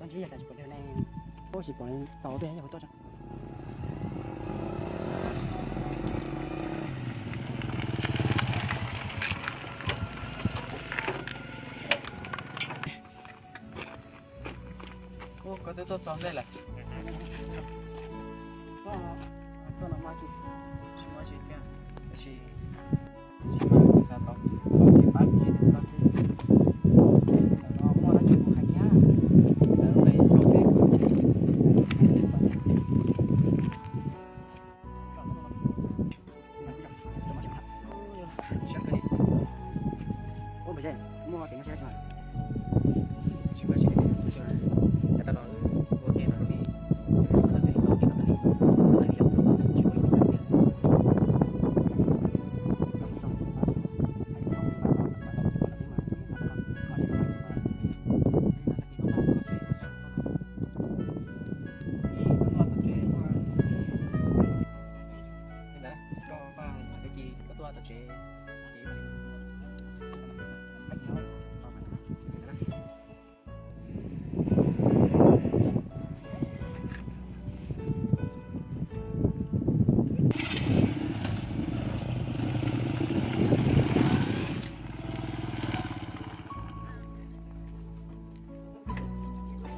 Ntsib yog cas tsis pom li ne. Ub, tsis pom tau peb yog hu tuaj tso. Ub, koj twb tuaj txog ntej lawm. Koj tuaj no muaj dab tsi? Tsis muaj dab tsi thiab, tab sis tsis muaj kuv xav tau, tau kev pab kev koj xwb. Ntawm no muaj dab tsi kuj hais thiab. Ntawm no peb tau kev pab kev koj. Ub, npawg Zeb, muaj kev nyuaj siab dab tsi mas? Tsis muaj dab tsi, tab sis mas yav tag los wb ua ke no li, ces wb khawb kev tau kev no tas li, tab sis yog tus no xwb tsis muaj ib tug tiag. Koj tuaj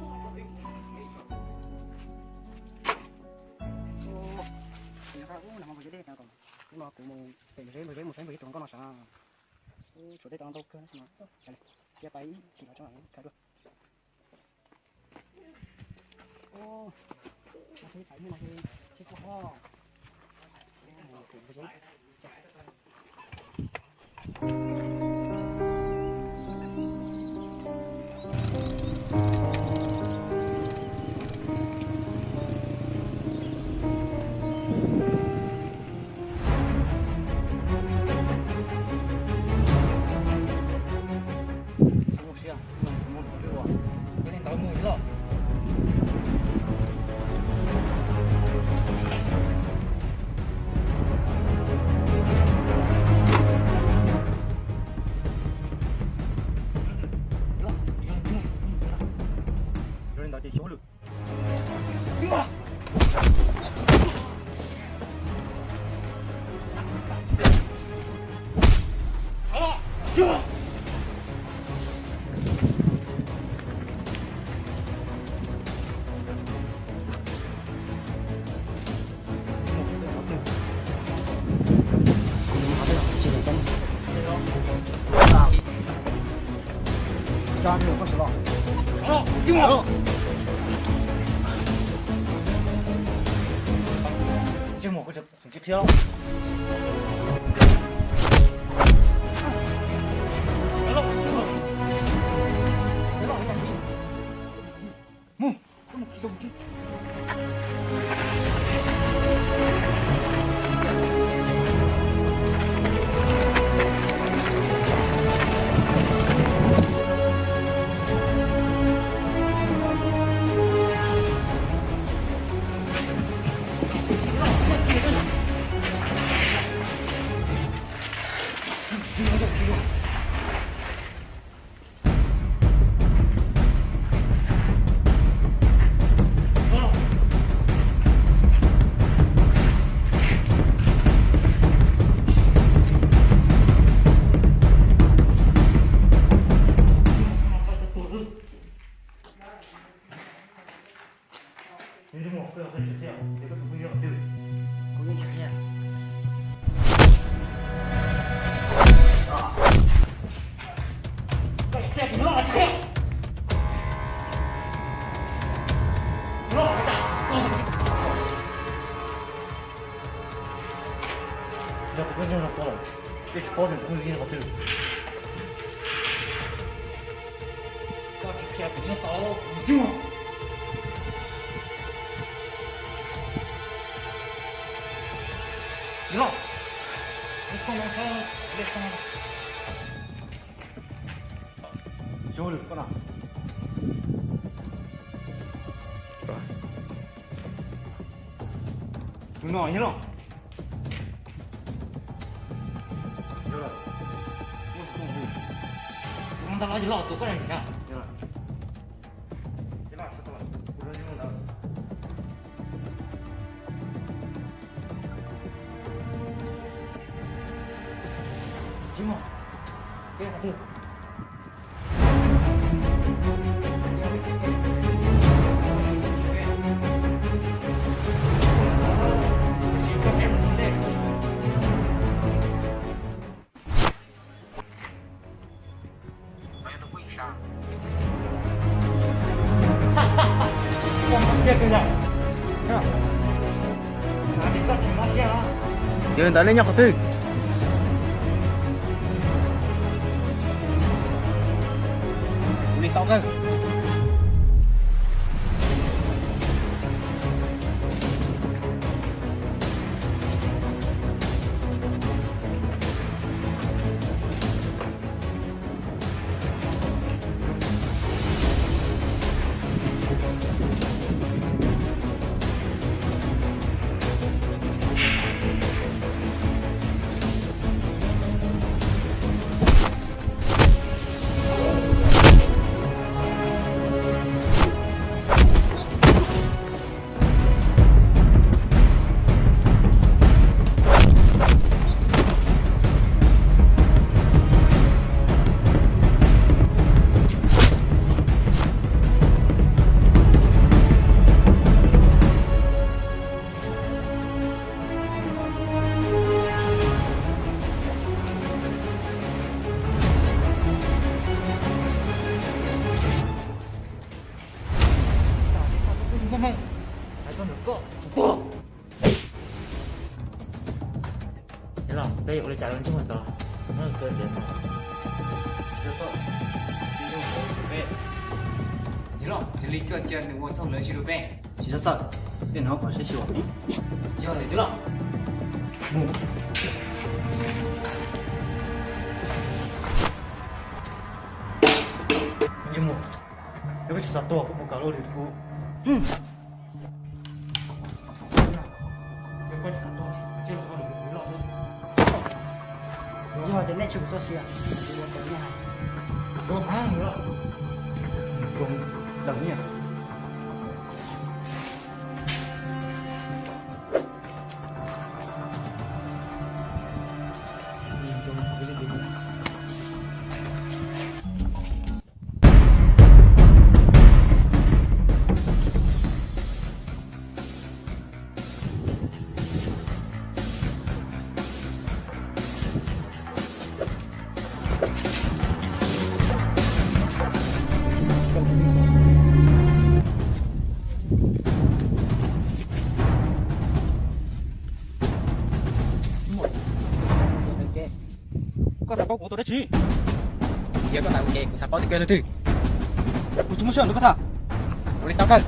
tom tsev. Ub, no kuv mus pem npawg Zeb, npawg Zeb mus saib npawg Zeb tus hluas nkauj no sav. Ub, tshuav tej tau ntau kawg no. Cia pais ib chim los tso khaws dua. Ub, no ces pais mus no ces tsis pom os. Mus pem npawg Zeb. Yog li ntawd ces xyov lwm. Yog tus koj nyob no tuaj lawm, peb tsis paub tias tus koj nyob qhov twg. Koj tsis qhia kuv nyob tod kuv ntswg. Yog los, xyov lwm koj na. Tus no yog los. Tus no ntag los yog los tus koj nyiam na. Yog li ntawd nej nyob qhov twg? Ua li tau kawg. Los, peb yuav ua li cas rau ntsej muag ntawd? Tsis txhob txhawj, peb, yog li koj cia nws ua txhaum lawv tsis rau peb. Tsis txhob txhawj, peb hnov kom saib xyuas. Yog li txiv los. Ntsej muag, yog koj tsis xav tuag koj puas kam los lwm kuv? Yog tias nej tsis txhob siab, kuv ua tau nej hais. Kuv heev lawm, kuv daws nyiaj. Koj xav paub kuv ua dab tsi? Yog koj xav ua ke, kuv xav paub tias koj yog leej twg. Kuv tsis muaj sij hawm nrog koj tham. Ua li tau kawg.